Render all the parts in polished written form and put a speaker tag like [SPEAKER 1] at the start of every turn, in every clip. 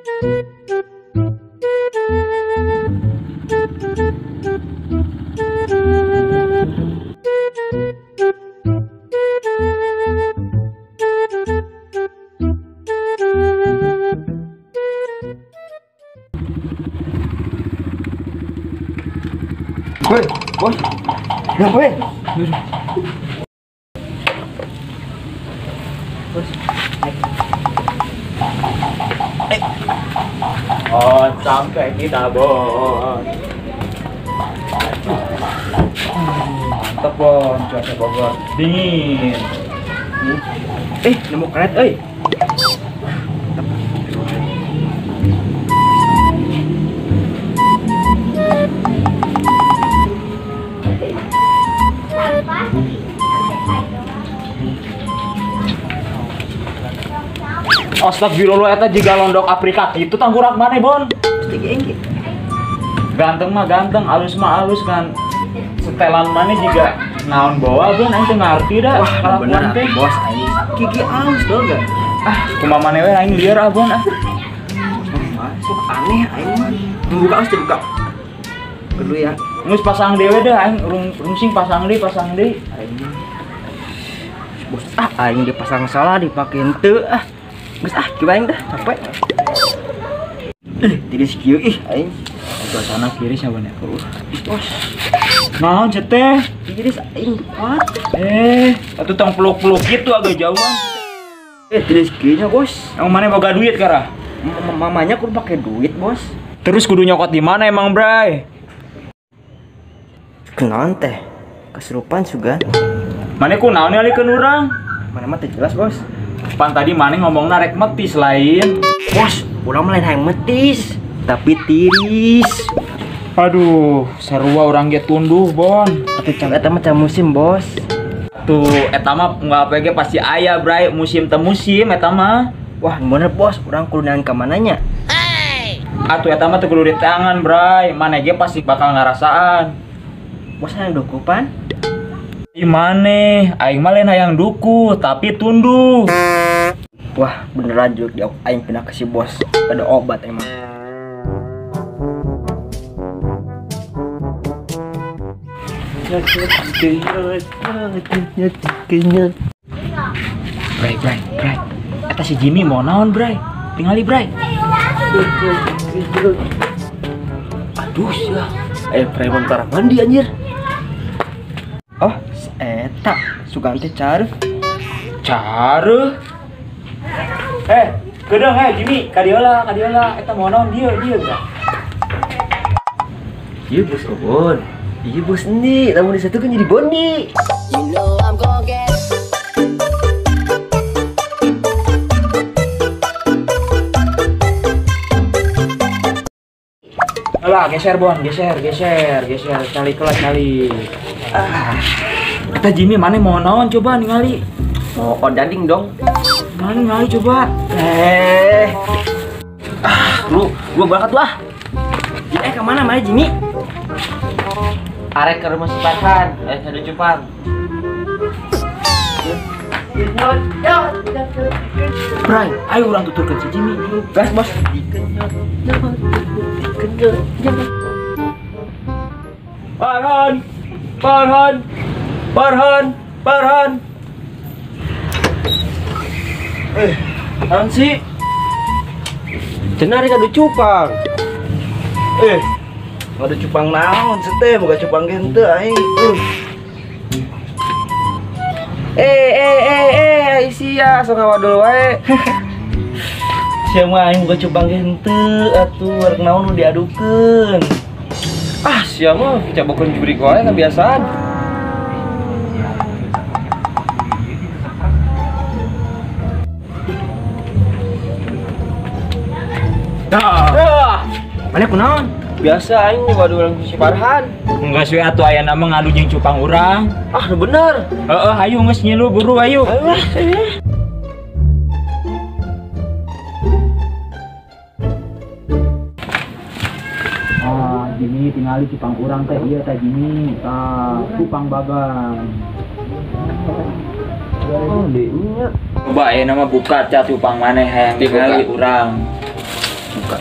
[SPEAKER 1] Woi, bos. Ya, woi. Bos.
[SPEAKER 2] Oh, sampai kita, Bon. Mantap, Bon. Cuaca Bogor dingin.
[SPEAKER 1] Nemu karet, euy.
[SPEAKER 2] Astagfirullah, eta jiga londok Afrika kitu tanggurak maneh, Bon. Ganteng mah ganteng, alus mah alus kan. Setelan maneh jiga naon bawa, Bon, aing teu ngarti da.
[SPEAKER 1] Wah, bener teh, bos aing. Gigi alus dong enggak?
[SPEAKER 2] Ah, kumaha maneh we aing lieur ah, Bon ah.
[SPEAKER 1] Sok aneh aing mah. Buka alus dibuka. Kedua ya.
[SPEAKER 2] Geus pasang dewe dah aing rungsing pasang deui, pasang deui.
[SPEAKER 1] Aing. Bos, ah aing dipasang salah dipake henteu ah. Geus ah, kieu aing dah, capek. Ih, tiris kieu ih aing.
[SPEAKER 2] Suasana kiri siapa nih?
[SPEAKER 1] Bos.
[SPEAKER 2] Naon teh?
[SPEAKER 1] Tiris aing kuat.
[SPEAKER 2] Atuh tong peluk-peluk gitu agak jauhan.
[SPEAKER 1] Tiris kieu nya, Bos.
[SPEAKER 2] Emang mana boga duit kara?
[SPEAKER 1] Mamanya kudu pake duit, Bos.
[SPEAKER 2] Terus kudu nyokot di mana emang, Bray?
[SPEAKER 1] Kenaon teh? Kesurupan sugan.
[SPEAKER 2] Mana ku naon alikeun urang?
[SPEAKER 1] Mana mah teu jelas, Bos.
[SPEAKER 2] Pan tadi mana ngomong rek metis lain.
[SPEAKER 1] Bos, urang mah lain hayang metis, tapi tiris.
[SPEAKER 2] Aduh, sarua urang ge tunduh, Bon.
[SPEAKER 1] Atuh can eta mah can musim, Bos.
[SPEAKER 2] Tuh, eta mah unggal ge pasti aya, Bray, musim teu musim eta mah.
[SPEAKER 1] Wah, bener, Bos, urang kudu neangan ka mananya?
[SPEAKER 2] Atuh eta mah teu kudu di tangan, Bray. Maneh ge pasti bakal ngarasaan.
[SPEAKER 1] Bos hayang duku pan?
[SPEAKER 2] Ih maneh, aing mah lain hayang duku, tapi tunduh.
[SPEAKER 1] Wah, beneran juk dia aing pindah ke si bos. Ada obat emang.
[SPEAKER 2] Bray, Bray, Bray. Eta si Jimmy mau naon, Bray? Tingali, Bray.
[SPEAKER 1] Aduh, sia. Preman parah mandi anjir. Oh, eta sugan teh careuh.
[SPEAKER 2] Careuh? Kedeung Jimmy, kadiola, kadiola, eta mau naon dieu, dieu geura.
[SPEAKER 1] Ieu bos Obon. Ieu bos endi, lamun disatukeun jadi Bondi.
[SPEAKER 3] You know I'm gonna get.
[SPEAKER 2] Alah, geser Bon, geser, geser, geser, cali kelas cali. Ah. Eta Jimmy mana mau naon coba ningali?
[SPEAKER 1] Mau odading dong.
[SPEAKER 2] Mana ningali coba?
[SPEAKER 1] Ah, lu gua berangkat lah. Kemana mana Jimmy?
[SPEAKER 4] Arek ke rumah si Farhan, ada cupang.
[SPEAKER 2] Bray, ayo urang tuturkeun si Jimmy.
[SPEAKER 1] Gas, Bos.
[SPEAKER 2] Farhan, Farhan, Farhan, Farhan.
[SPEAKER 1] Naon sih? Cenah rek adu cupang. Ngadu cupang naon teh, boga cupang ge henteu aing. Sia sok ngawadul wae. Sia mah aing boga cupang ge henteu atuh rek naon nu diadukeun. Ah, sia mah cabokeun jurik wae kebiasaan. Mana kunaon? Biasa aing ngadu urang si Farhan.
[SPEAKER 2] Enggak sih atuh aya nama ngadu jeung cupang urang.
[SPEAKER 1] Ah, nu bener.
[SPEAKER 2] Heeh, hayu geus nyilu buru ayo.
[SPEAKER 1] Ayo lah.
[SPEAKER 2] Ah, Jimmy tingali cupang urang teh ieu teh Jimmy. Tah, cupang bagang.
[SPEAKER 1] Oh, deui nya.
[SPEAKER 2] Coba aya nama buka cat cupang maneh hayang tingali urang.
[SPEAKER 1] Buka.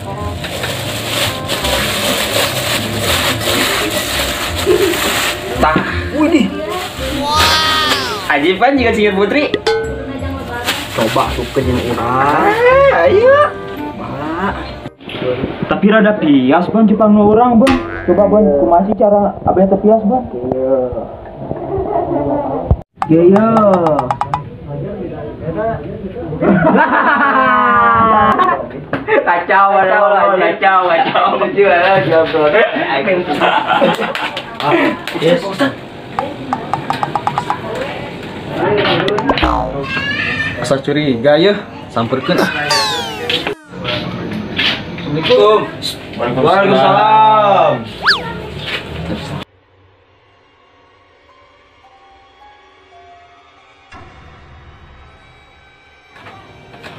[SPEAKER 1] Tah, widih. Wow. Ajib kan jika sihir putri.
[SPEAKER 2] Coba sukeun jeung urang.
[SPEAKER 1] Ayo.
[SPEAKER 2] Tapi rada pias Bon cupang nu urang Bon. Coba Bon, kumaha sih cara abeh teh pias Bon? Iya. Iya.
[SPEAKER 4] Kacau, kacau, kacau. Lucu lah jawab.
[SPEAKER 1] Yes. Asa curiga ya, samperkeun ah. Assalamualaikum. Waalaikumsalam.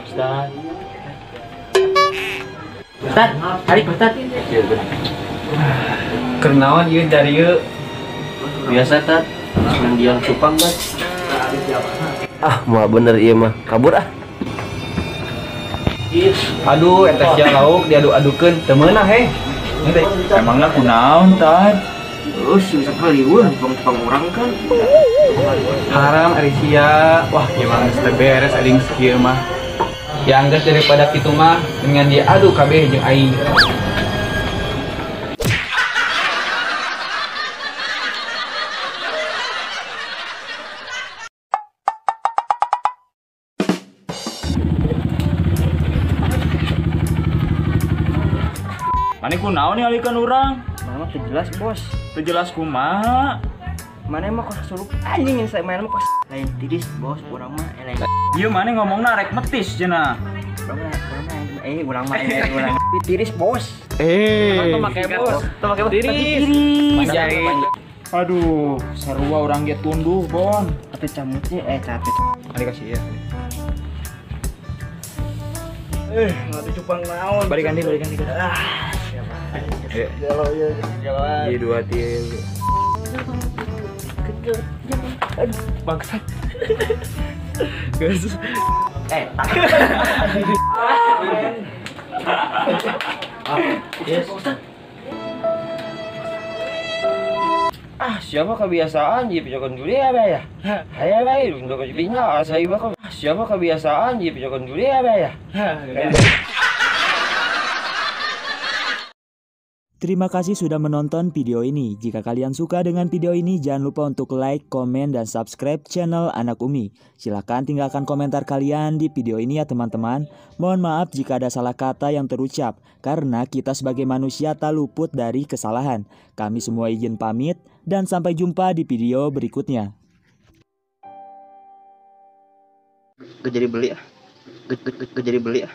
[SPEAKER 4] Ustaz. Ustaz, tarik Ustaz.
[SPEAKER 1] Kernaon ieu dari ieu?
[SPEAKER 4] Biasa Tat, mendiang cupang Tat.
[SPEAKER 5] Ah, mah bener ieu mah. Kabur ah.
[SPEAKER 1] Aduh, eta sia lauk diadu-adukeun teu meunang heh.
[SPEAKER 2] Emangna kunaon Tat?
[SPEAKER 5] Si bisa liweuh cupang-cupang urang kan.
[SPEAKER 1] Haram ari sia. Wah, ieu mah geus teu beres aing kieu mah. Ya angges daripada kitu mah dengan diadu kabeh jeung aing.
[SPEAKER 2] Mane kunaon nih alikeun urang?
[SPEAKER 5] Mana mah teu jelas, Bos.
[SPEAKER 2] Teu jelas kumaha?
[SPEAKER 5] Mana mah kos suluk anjing yang saya main mah kos lain tiris, Bos. Urang mah lain.
[SPEAKER 2] Ieu mane ngomongna rek metis cenah.
[SPEAKER 5] Urang mah urang tiris, Bos.
[SPEAKER 2] Eh.
[SPEAKER 1] Make bos. Teu make bos.
[SPEAKER 2] Tiris. Aduh, sarua urang ge tunduh, Bon.
[SPEAKER 5] Atuh camutnya capek.
[SPEAKER 1] Mari kasih ya. Ngadu cupang naon.
[SPEAKER 2] Balikan deui, balikan deui.
[SPEAKER 1] Ah. Jalan, jalan.
[SPEAKER 2] Iya, 2 3.
[SPEAKER 1] Aduh, bangsat. Guys.
[SPEAKER 5] Yes.
[SPEAKER 1] Ah, siapa kebiasaan jadi pijokan dulu ya, ya. Ayo, ayo, untuk pindah, saya bakal. Siapa kebiasaan jadi pijokan dulu ya, ya.
[SPEAKER 6] Terima kasih sudah menonton video ini. Jika kalian suka dengan video ini, jangan lupa untuk like, komen, dan subscribe channel Anak Umi. Silahkan tinggalkan komentar kalian di video ini ya teman-teman. Mohon maaf jika ada salah kata yang terucap, karena kita sebagai manusia tak luput dari kesalahan. Kami semua izin pamit, dan sampai jumpa di video berikutnya.
[SPEAKER 5] Gak jadi beli ah. Gak jadi beli ah.